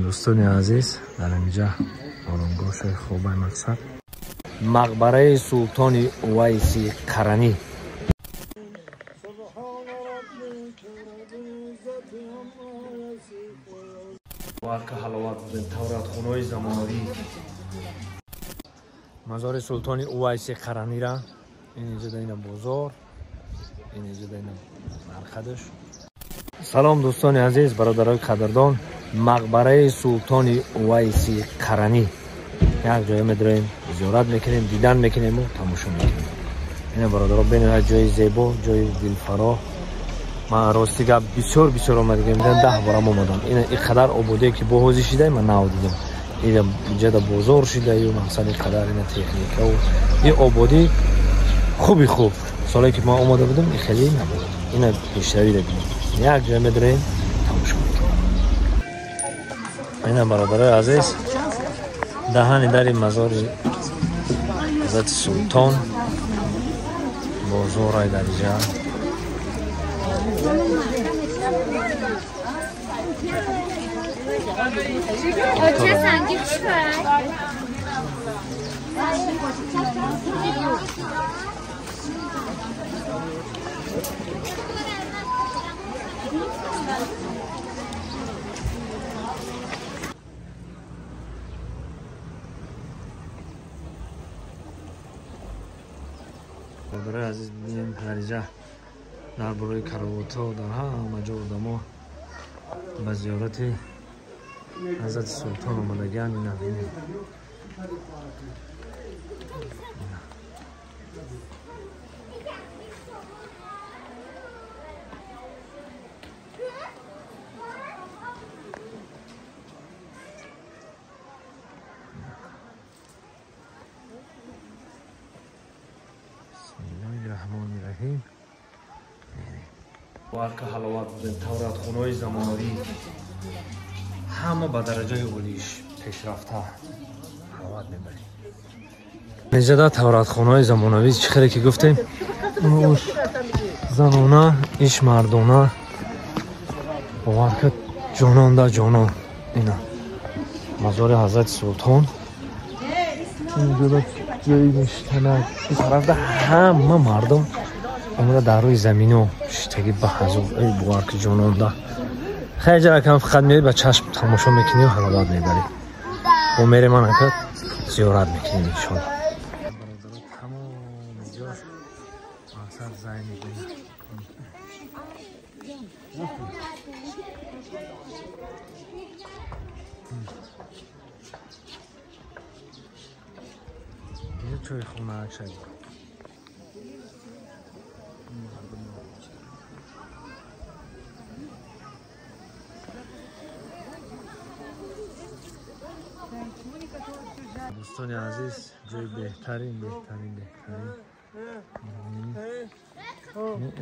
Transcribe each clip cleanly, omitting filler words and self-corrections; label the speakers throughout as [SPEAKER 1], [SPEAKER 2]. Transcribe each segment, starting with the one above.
[SPEAKER 1] Дӯстони азиз, дар инҷа оромгоҳшои хобаи мақсад мақбараи султони Увайси Қаранӣ. Варка ҳаловат будем, тавратхонаҳои замонавӣ. Мазори султони Увайси Қаранира. Ин инҷа дар ина бозор, ин инҷа дар ина марқадаш. Салом дӯстони азиз, бародарои қадрдон. Мақбараи султони Увайси Қаранӣ. Як ҷоя медроем, зиёрат мекунем, дидан мекунему тамошо мекунем. Ина бародаро, бениҳоят ҷои зебо, ҷои дилфароҳ. Ман рости гап бисёр бисёр омадагам, 10 борам омадам. Ина ин қадар ободие ки бо ҳозир шида, ман нав дидам. Ина инҷада бозор шида, ю мақсад ин қадар ина техникаву ин ободӣ хуби хуб. Соле ки ман омада будам, ин хеле набуд. Ина пешравида дидам. Як ҷоя медроем, тамошо мекунем. Ина бародарои азиз, даҳани дари мазори ҳазрати султон, бозорай дар инҷа. Бародарои азиз, бинем дар инҷа дар болои каравотҳо, дар ҳама ҷо одамо ба зиёрати ҳазрати султон омадагианд. Ина бинем. Бисмиллоҳи-раҳмони-раҳим. Варка ҳаловат будем, тавратхонаҳои замонавӣ ҳама ба дараҷаи олиш пешрафта ҳаловат мебарем. Инҷада тавратхонаҳои замонавӣ чӣ хеле ки гуфтем, уш занона, иш мардона, боварка ҷононда ҷонон. Ина мазори ҳазрати султон. Инҷода ҷои ништанак, ин тарафда ҳама мардум омада дар рӯи замино шиштагӣ ба ҳазор. Эй боварки ҷононда. Хеле ҷаракам фақат меоӣ ба чашм тамошо мекунӣ ва ҳаловат мебарӣ. Бо мерем анака зиёрат мекунем иншоалло. Бародаро, тамоми ҷо мақсад зай мекунем. Инҷо чойхона шад. Дӯстони азиз, ҷои беҳтарин, беҳтарин, беҳтарин.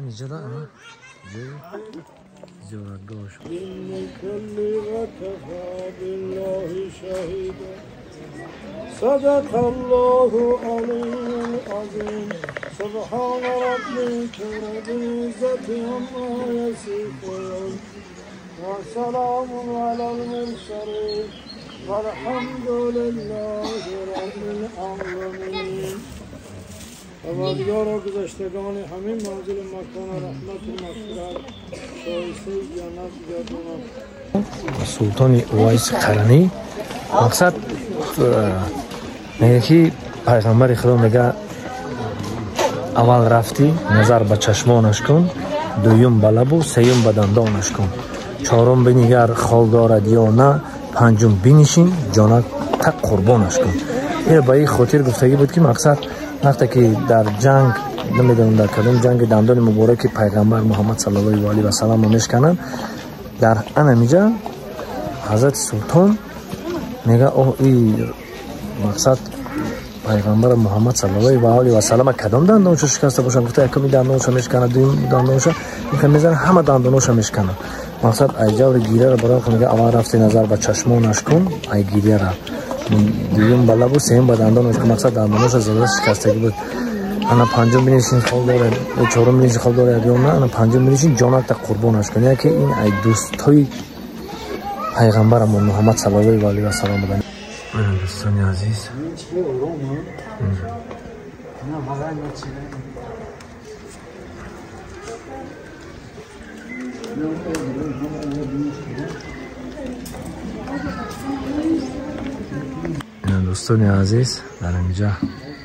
[SPEAKER 1] Инҷода ҷои зиёратгоҳ.
[SPEAKER 2] صدق الله العلي العظيم. سبحان ربك رب العزة عما يصفون وسلام على المرسلين والحمد لله رب العالمين. پروردگارا، گذشتگان همین منزل مکان رحمت و مغفرت شایسته جنت گرداند.
[SPEAKER 1] Султони Увайси Қаранӣ мақсад мега ки пайғамбари худо мега: аввал рафтӣ назар ба чашмонаш кун, дуюм ба лабу, сеюм ба дандонаш кун, чорум бинигар хол дорад ё на, панҷум бинишин ҷонак так қурбонаш кун. Ин ба ин хотир гуфтагӣ буд ки мақсад вақте ки дар ҷанг, намедонам дар кадом ҷанги, дандони мубораки пайғамбар Муҳаммад саллаллоҳу алайҳи васалламро мешкананд, дар анамиҷа ҳазрати султон мега: о, и мақсад пайғамбар Муҳаммад саллаллоҳу алайҳи васаллам кадом дандонашо шикаста бошад? Гуфта якуми дандонашо мешканад, дуюм дандонашо мезанад, ҳама дандонашо мешканад. Мақсад ай ҷаври гиряро барои мега: аввал рафти назар ба чашмонаш кун, ай гиряра, дуюм ба лабу, сеюм ба дандонаш кун. Мақсад дандонашо зада шикастагӣ буд. Ана панҷум бинишин хол дорад, чорум бинишин хол дорад ё на, ана панҷум бинишин ҷонакта қурбонаш кун. Яке ин ай дӯстҳои пайғамбарамон Муҳаммад саллаллоҳу алайҳи васаллам буданд. Дӯстони азиз, дӯстони азиз, дар инҷа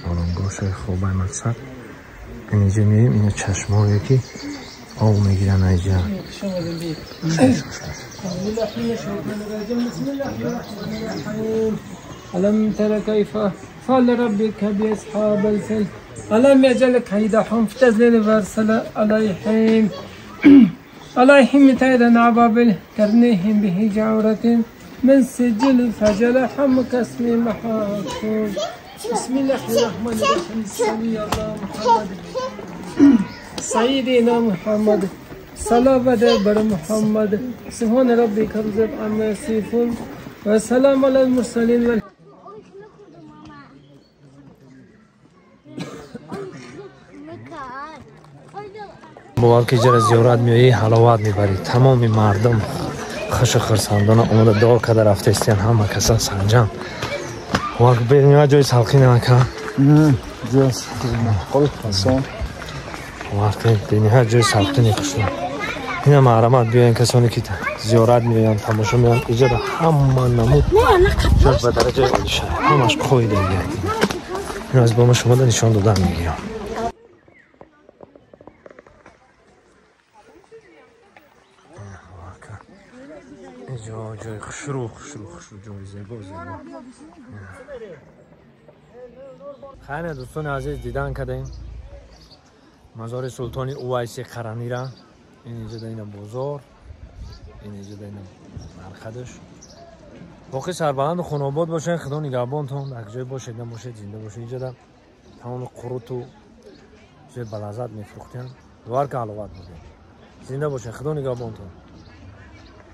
[SPEAKER 1] оромгоҳ хобаи мақсад инҷа меоем, ина чашмҳое ки об мегиранд инҷа.
[SPEAKER 2] ألم تر كيف فعل ربك بأصحاب الفيل ألم يجعل كيدهم في تضليل وأرسل عليهم طيرا أبابيل ترميهم بحجارة من سجيل فجعلهم كعصف مأكول. بسم الله الرحمن الرحيم. صلى الله محمد سيدنا محمد صلوات بر محمد. سبحان ربك رب العزة عما يصفون وسلام على المرسلين.
[SPEAKER 1] бовар ки ҷара зиёрат меоӣ, ҳаловат мебарӣ. Тамоми мардум хушу хурсандона омода дуо карда рафтаистиян, ҳама каса санҷам. Бениҳоят ҷои салқин ака. Бениҳоят ҷои салқини хушну. Ина маҳрамат биёян касоне ки зиёрат меоянд, тамошо меоянд. Иҷода ҳама намуд ҷой ба дараҷаи олӣ шуда, ҳамаш қоида. Ин аз бома шумода нишон додан мегирам. Ҷои хушрӯ хушрӯ хушрӯ, ҷои зебо зебо. Хайне дӯстони азиз, дидан кардем мазори султони Увайси Қаранира. Ин инҷа ина бозор, ин инҷа ина марқадаш. Боқӣ сарбаланду хонобод бошед, худо нигаҳбонтон. Дар ҷое бошед набошед, зинда бошед. Инҷа тамоми қуруту ҷои балаззат мефурӯхтем. Дувар ка ҳаловат будем. Зинда бошед, худо нигаҳбонтон.